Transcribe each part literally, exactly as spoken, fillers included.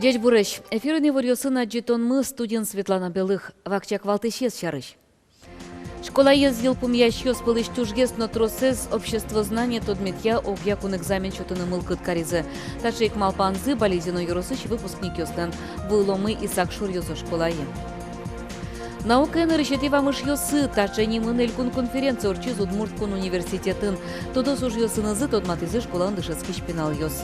Ӟечбуресь! Эфирын иворъёсын адӟытонмы, студиын Светлана Белых. Вакчияк валтӥсез сярысь. Школаез йылпумъясьёс пӧлысь тужгес но тросэз обществознание тодметъя огъя кун экзамен сётыны мылкыд каризы. Таӵе ик малпанзы Балезино ёросысь выпускникъёслэн. Вуыломы Исак шоръёзо школае. Наукаен нырысетӥ вамышъёсы — таӵе нимын элькун конференция ортчиз Удмурт кун университетын. Тодос ужъёсынызы тодматӥзы школаын дышетскись пиналъёс.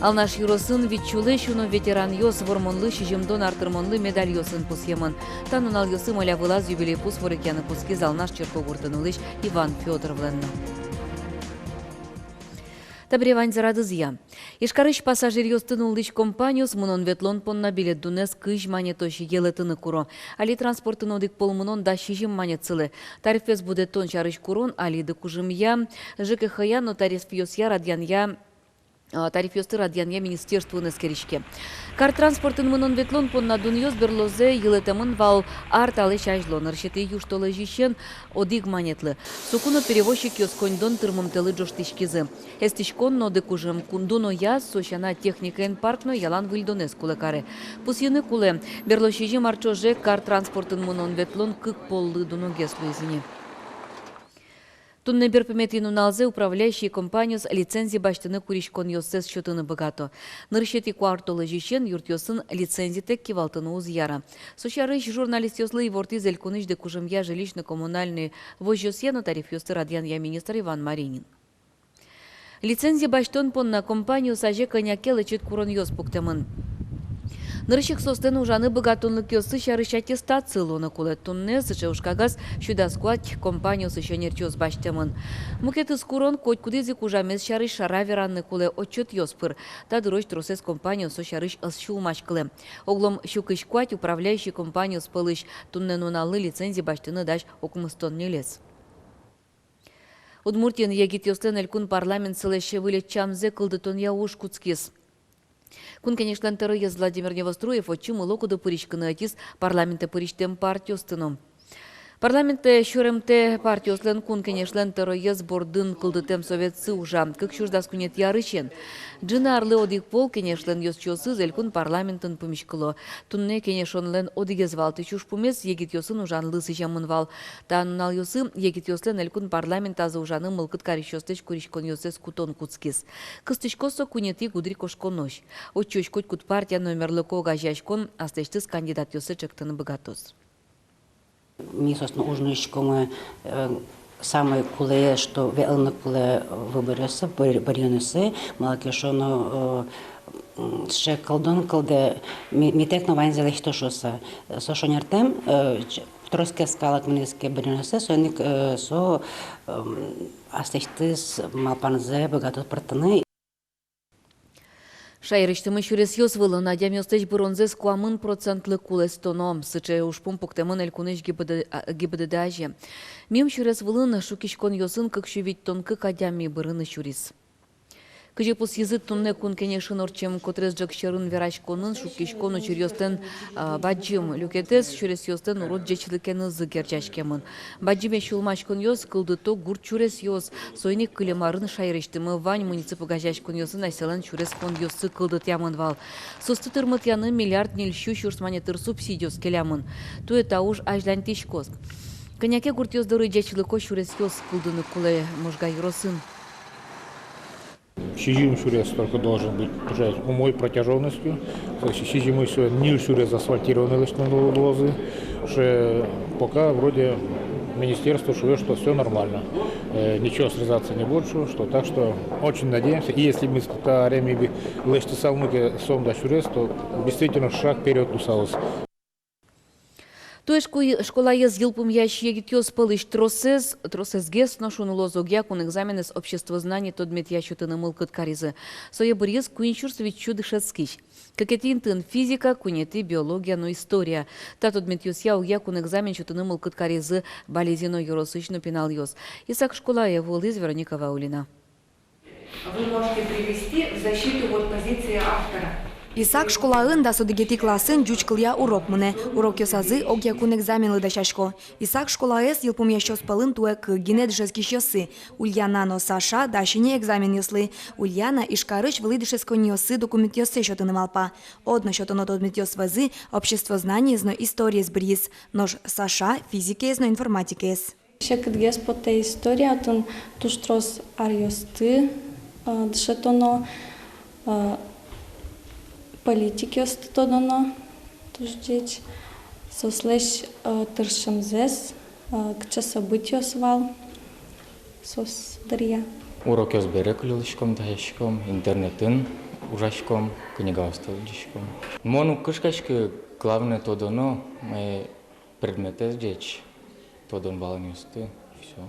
Алнаш ёросын вить сюлэсь уно ветеранъёс Вормонлы сизьымдон ар тырмонлы медальёсын пусъемын. Та нуналъёсы мӧля вылаз юбилей пус ворекъяны кутскиз Алнаш черкогуртын улӥсь Иван Фёдоровлэн но. Табере ваньзэ радызъя. Ижкарысь пассажиръёсты нуллӥсь компаниос мынон-ветлон понна билет дунэз кызь манетозь йӧлэтыны куро. Али транспортын одӥг пол мынон дас сизьым манет сылэ. Тарифез будэтон сярысь курон али дыкужымъя, ЖКХ-я но тарифъёсъя радъянъя, а, тарифъёсты радъянъя министерствоын эскериське. Кар транспортын мынон-ветлон понна дунъёс берлозэ йылэтэмын вал ар талэсь азьло, нырысетӥ южтолэзьысен одӥг манетлы. Соку но перевозчикъёс коньдон тырмымтэлы ӝожтӥськизы. Эстӥськон но дыкужым кун дунояз, со сяна техникаен парк но ялан выльдонэз кулэ каре. Пусйыны кулэ, берло сизьым ар ӵоже кар транспортын мынон-ветлон кык поллы дуногес луиз ини. Туннэ берпуметӥ нуналзэ управляющий компаниос лицензи басьтыны куриськонъёссэс сётыны быгато. Нырысетӥ куартолэзьысен юртъёсын лицензитэк кивалтыны уз яра. Со сярысь журналистъёслы ивортӥз элькунысь дыкужымъя жилищно-коммунальной возёсъя но тарифъёсты радъянъя министр Иван Маринин. Лицензи басьтон понна компаниос азе кӧня ке лэчыт куронъёс пуктэмын. Нырысь ик соослэн ужаны быгатонлыкъёссы сярысь аттестация луыны кулэ. Туннэ сыӵе ужкагаз сю дас куать компаниосысь ӧнерчиос басьтэмын. Мукетыз курон — котькудӥз ик ужамез сярысь шара вераны кулэ отчётъёс пыр. Та дырозь тросэз компаниос со сярысь ӧз сюлмаськылэ. Оглом сю кызь куать управляющий компаниос пӧлысь туннэ нуналлы лицензи басьтыны дась укмыстон ньылез. Удмуртиын егитъёслэн элькун парламентсылэсь выль ӧтчамзэ кылдытонъя уж кутскиз. Кун Кенешлэн тӧроез Владимир Невоструев отчы мылокыдо пыриськыны ӧтиз парламентэ пыриськем партиосты но. Парламентэ сюремтэ партиослэн Кун Кенешлэн тӧроез бордын кылдытэм советсы ужа кык сюрс дас куинетӥ арысен. Ӝыны арлы одӥг пол Кенешлэн ёзчиосыз элькун парламентын пумиськыло. Туннэ кенешонлэн одӥгез валтӥсь ужпумез егитъёсын ужанлы сӥземын вал. Та нуналъёсы егитъёслэн элькун парламентазы ужаны мылкыд карисьёслэсь куриськонъёссэс кутон кутскиз. Кыстӥськоз со куинетӥ гудырикошконозь. Отчыозь котькуд партия но мерлыко огазеяськон аслэсьтыз кандидатъёссэ ӵектыны быгатоз. Ми соосын уж нуиськомы, э, самой кулэез, что ветлыны кулэ выборъёсы, быр-, быръёнъёсы, малы ке шуоно, э, м, сыӵе кылдон кылдэ, ми-, митэк но ваньзэ лэсьто шуыса. Со шонертэм, э, ч-, тросгес калык мынэ ке быръёнъёсы, соин ик, э, со, эм, аслэсьтыз малпанзэ быгатоз пыртыны. Шаерысьтымы сюресъёс вылын адямиослэсь быронзэс куамын процентлы кулэстоно. Сыӵе ужпум пуктэмын элькунысь ГИБДД, а, ГИБДД азе. Мим сюрес вылын шуккиськонъёсын кык сю витьтон кык адями бырыны сюриз. Кызьы пусйизы туннэ Кун Кенешын ортчем котырес ӝӧк сьӧрын вераськонын, шуккиськон учыръёслэн, а, бадӟым люкетэз сюресъёслэн урод ӟечлыкенызы герӟаськемын. Бадӟымесь сюлмаськонъёс кылдыто гурт сюресъёс. Соин ик кылем арын шаерысьтымы вань муниципал огазеяськонъёсын асьсэлэн сюрес фондъёссы кылдытъямын вал. Соосты тырмытъяны миллиард ньыль сю сюрс манет тыр субсидиос келямын. Туэ та уж азьланьтӥськоз. Кӧня ке гуртъёс доры ӟечлыко сюресъёс кылдыны кулэ Можга ёросын. Сизьым сюрес только должен быть уже умой протяжённостью. То есть сизьым сюрес, ньыль сюрес асфальтированный лэсьтыны луозы. Уже пока вроде министерство шуэ, что всё нормально. Э, ничего срезаться не будет, что, что, так что очень надеемся. И если мы с-, та ареми би лэсьтысалмы ке сомында сюрес, то действительно шаг вперёд луысалыз. Туэ шко-, школаез йылпумъясь егитъёс пӧлысь тросэз, тросэзгес но шуыны луоз, огъя кун экзаменэз обществознание тодметъя сётыны мылкыд каризы. Сое быръиз куинь сюрс витьсю дышетскись. Кыкетӥ интыын физика, куинетӥ биология но история. Та тодметъёсъя огъя кун экзамен сётыны мылкыд каризы Балезино ёросысь но пиналъёс. Исак школае вуылӥз Вероника Ваулина. Вы можете привести в защиту вот позиции автора. Исак школаын дас одӥгетӥ классын ӟуч кылъя урок мынэ. Урокъёсазы огъякун экзаменлы дасясько. Исак школаез йылпумъясьёс пӧлын туэ кык гинэ дышетскисьёссы: Ульяна но Саша дась ини экзаменъёслы. Ульяна Ижкарысь вылӥ дышетсконниосы документъёссэ сётыны малпа. Одно сётоно тодметъёс вӧзы обществознаниез но историез быръиз. Нош Саша — физикаез но информатикаез. Секытгес потэ история, отын туж трос аръёсты, э, дышетоно, э, политикъёсты тодоно туж ӟеч, соослэсь, э, тыршемзэс, э, кыӵе событиос вал соос дыръя. Урокъёс бере кыллиськом, дасяськом, интернетын ужаськом, книгаосты лыдӟиськом. Мон уг кышкаськы, главное, тодоно, э, предметэз ӟеч, тодон-валанъёсты, всё.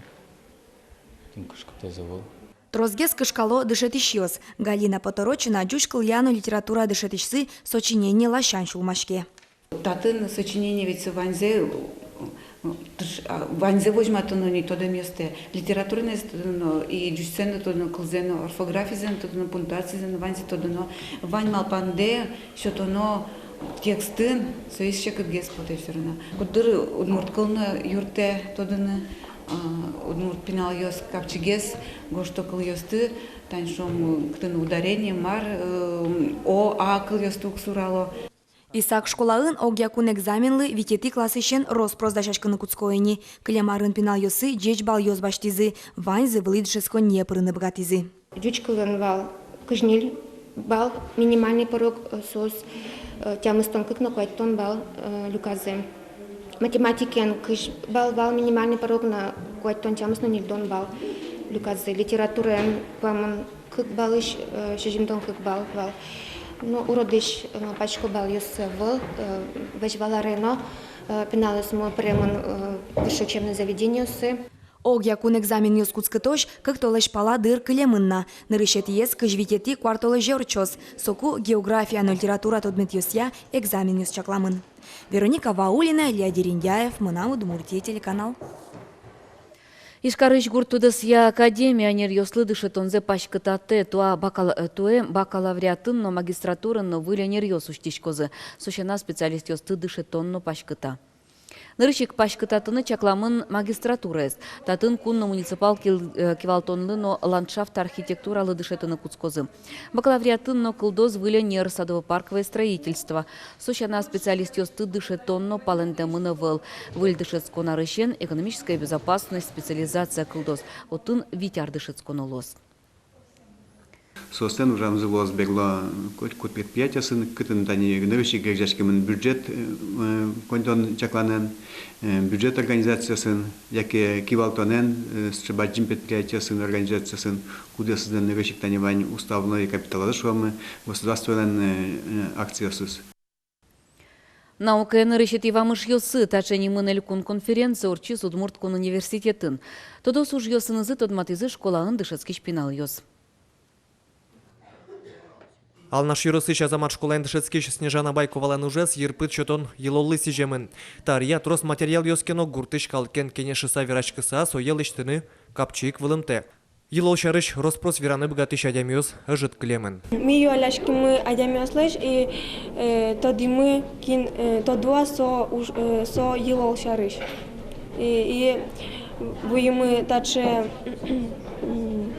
Тӥни кышкытэз ӧвӧл. Тросгес кышкало дышетӥсьёс. Галина Поторочина ӟуч кылъя но литература дышетӥсьсы сочинение ласянь сюлмаське. Татын сочинение ведь со ваньзэ, тыш-, а, ваньзэ возьматоно ни тодэмъёстэ. Литератураеныз тодоно, и ӟучсэ но тодоно, кылзэ но, орфографизэ но тодоно, пунктуацизэ но, ваньзэ тодоно. Вань малпандэ сётоно текстын, соиз секытгес потэ всё равно. Куддыр удмурт кыл но юрттэ тодыны, а, удмурт пиналъёс капчигес гожто кылъёсты, тань шуом, кытын ударение, мар, э, о, а кылъёсты уг сурало. Исак школаын огъякун экзаменлы витетӥ классысен рос-прос дасяськыны кутско ини. Кылем арын пиналъёсы ӟеч балъёс басьтӥзы, ваньзы вылӥ дышетсконние пырыны быгатӥзы. Ӟуч кылын вал кызь ньыль балл минимальный порог, э, соос, э, тямыстон кык но куатьтон балл, э, люказы. Математикаын кызь балл вал минимальный порог но куатьтон тямыс но ньыльдон балл люказы. Литератураын куамын кык баллысь, э, сизьымдон кык балл вал. Ну, уродысь, э, малпасько, балъёссы ӧвӧл, э, вазь вал аре но, э, пиналъёсмы пыремын, э, высшее учебное заведениосы. Огъякун экзаменъёс кутскытозь кык толэзь пала дыр кылемын на. Нырысетӥез кызь витетӥ куартолэзе ортчоз. Соку география но литература тодметъёсъя экзаменъёс чакламын. Вероника Ваулина, Илья Дерендяев, «Мынам Удмуртие» телеканал. Ижкарысь гурт удысъя академия ӧнеръёслы дышетонзэ паськытатэ. Туэ бакал-, туэ бакалавриатын но магистратурын но выль ӧнеръёс усьтӥськозы. Со сяна специалистъёсты дышетон но паськыта. Нырысь ик паськытатыны чакламын магистратураез. Татын кун но муниципал кил-, э, кивалтонлы но ландшафт архитектуралы дышетыны кутскозы. Бакалавриатын но кылдоз выль ӧнер — садово-парковое строительство. Со сяна специалистъёсты дышетон но палэнтэмын ӧвӧл. Выль дышетскон арысен экономическая безопасность специализация кылдоз. Отын вить ар дышетсконо луоз. Соослэн ужамзы луоз берло котькуд предприятиосын, кытын тани нырысь ик герӟаськемын бюджет, э, коньдон чакланэн, э, бюджет организациосын, яке кивалтонэн, э, сыӵе бадӟым предприятиосын, организациосын, кудъёсызлэн нырысь ик тани вань уставной капиталазы, шуомы, государстволэн, э, э, акциосыз. «Наукаын нырысетӥ вамышъёсы» — таӵе нимын элькун конференция ортчиз Удмурт кун университетын. Тодос ужъёсынызы тодматӥзы школаын дышетскись пиналъёс. Алнаш ёросысь Азамат школаын дышетскись Снежана Байковалэн ужез йырпыд сётон йылоллы сӥземын. Та ӧръя трос материалъёс ке но гуртысь калыкен кенешыса, вераськыса, сое лэсьтыны капчи ик вылымтэ. Йылол сярысь рос-прос вераны быгатӥсь адямиос ӧжыт кылемын. Ми юалляськимы адямиослэсь и, э, тодӥмы, кин, э, тодо-а со уж-, э, со йылол сярысь. И, и вуимы таӵе, м,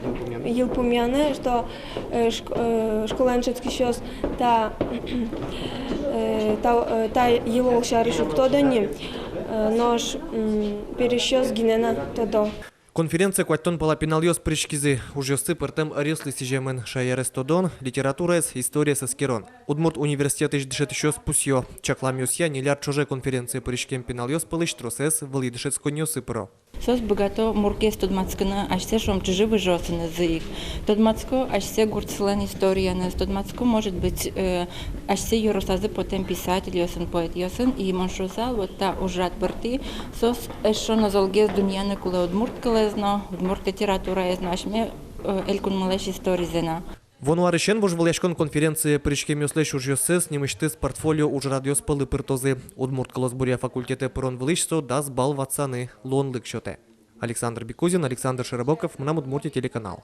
йылпумъяны, что, э, шк-, э, школаын дышетскисьёс та, э, та, э, та йылол сярысь уг тодо ни, э, нош, м, пересьёс гинэ на тодо. Конференцие куатьтон пала пиналъёс пыриськизы. Ужъёссы пӧртэм ӧръёслы сӥземын: шаерез тодон, литератураез, историез эскерон. Удмурт университетысь дышетӥсьёс пусъё: чакламъёсъя, ньыль ар ӵоже конференцие пыриськем пиналъёс пӧлысь тросэз вылӥ дышетсконниосы пыро. Соос быгато мургес тодматскыны асьсэ, шуом, чыжы-выжыосынызы ик. Тодматско асьсэ гуртсылэн историеныз, тодматско, может быть, э, асьсэ ёросазы потэм писательёсын, поэтъёсын, и мон шуысал, вот та ужрад пыртӥ соос эшшо но золгес дунъяны кулэ удмурт кылэз но, удмурт литератураез но, асьме, э, элькунмылэсь историзэ но. Вуоно арысен вожвылъяськон конференцие пыриськемъёслэсь ужъёссэс нимысьтыз портфолио ужрадъёс пӧлы пыртозы. Удмурт кылосбуръя факультетэ пырон вылысь со дас балл ватсаны луонлык сётэ. Александр Бекузин, Александр Широбоков, «Мынам Удмуртие» телеканал.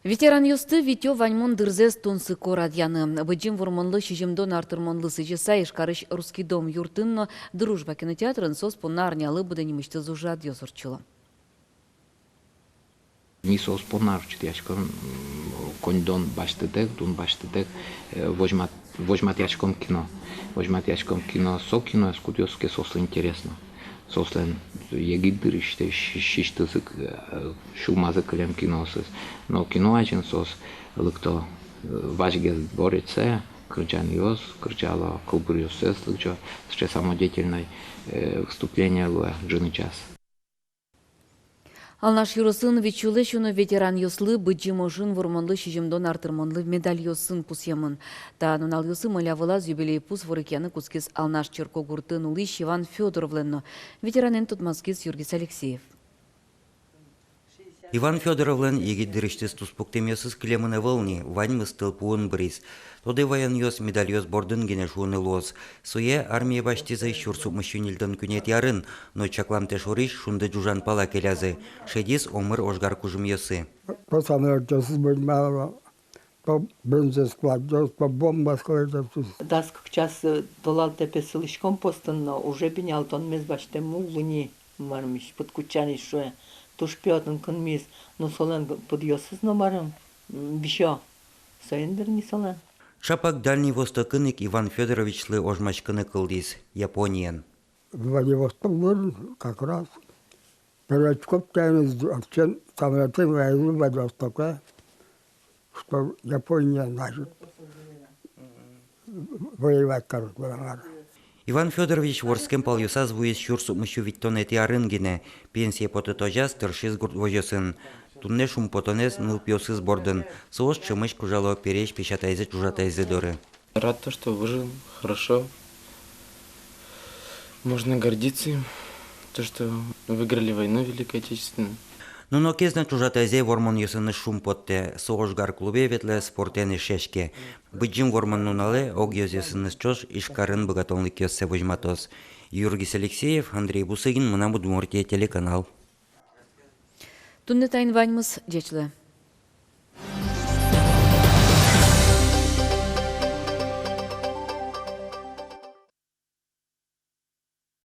Ветеранъёсты витё ваньмон дырзэс тунсыко радъяны. Быдӟым Вормонлы сизьымдон ар тырмонлы сӥзьыса Ижкарысь «Русский дом» юртын но «Дружба» кинотеатрын соос понна арнялы быдэ нимысьтыз ужрадъёс ортчыло. Ми соос понна ортчытъяськом, м, коньдон басьтытэк, дун басьтытэк, э, возьмат-, возьматъяськом кино. Возьматъяськом кино, со киноез, кудъёсыз ке соослы интересно. Соослэн егит дырысьтыз си-, сиськытӥзы, э, сюлмазы кылем киноосыз. Но кино азьын соос лыкто, э, вазьгес дворецэ, кырӟанъёс кырӟало, кылбуръёссэс лыдӟо, сыӵе самодеятельной, э, выступление луэ ӝыны час. Алнаш ёросын вить сюлэсь уно ветеранъёслы Быдӟым ожын Вормонлы сизьымдон ар тырмонлы медальёсын пусъемын. Та нуналъёсы мӧля вылаз юбилей пус ворекъяны кутскиз Алнаш черкогуртын улӥсь Иван Фёдоровлэн но. Ветеранэн тодматскиз Юргис Алексеев. Иван Фёдоровлэн егит дырысьтыз туспуктэмъёсыз кылемын ӧвӧл ни, ваньмыз тылпуын быриз. Тодэ ваёнъёс медальёс бордын гинэ шуыны луоз. Сое армие басьтӥзы сюрс укмыссю ньыльдон куинетӥ арын, но чакламтэ шорысь шунды ӝужан пала келязы. Шедиз омыр ожгар кужымъёсы. То самолётъёсыз бырмало, то бронза складъёс, то бомба складъёсыз. Дас кык час, э, толалтэ пе сылӥськом постын но, уже бинялтонмес басьтэммы уг луы ни, мармысь, пыдкутчанэсь шуэ. Туж пе отын кынмиз, но солэн пыдъёсыз но марым, м, висё. Соин дыр ни солэн. Шапак Дальний Востокын ик Иван Фёдоровичлы ожмаськыны кылдӥз, Япониен. Владивосток вырын как раз. Передачков тянет, вообще самолётэн ваизы Владивостоке, что Япония, значит, воевать, короче, валамар. Иван Фёдорович вордскем палъёсаз вуиз сюрс укмыссю витьтонэтӥ арын гинэ, пенсие потытозяз тыршиз гурт возёсын. Туннэ шумпотонэз нылпиосыз бордын, соос ӵемысь кужало пересь песятайзы-ӵужатайзы доры. Рад то, что выжил, хорошо. Можно гордиться им, то, что выиграли войну Великую Отечественную. Нунокез но ӵужатайзэ вормонъёсыныз шумпоттэ, со ожгар клубе ветлэ, спортэн эшъяське. Быдӟым Вормон нуналэ огъёзъёсыныз ӵош Ижкарын быгатонлыкъёссэ возьматоз. Юргис Алексеев, Андрей Бусыгин, «Мынам Удмуртие» телеканал. Туннэ таин ваньмыз, ӟеч луэ.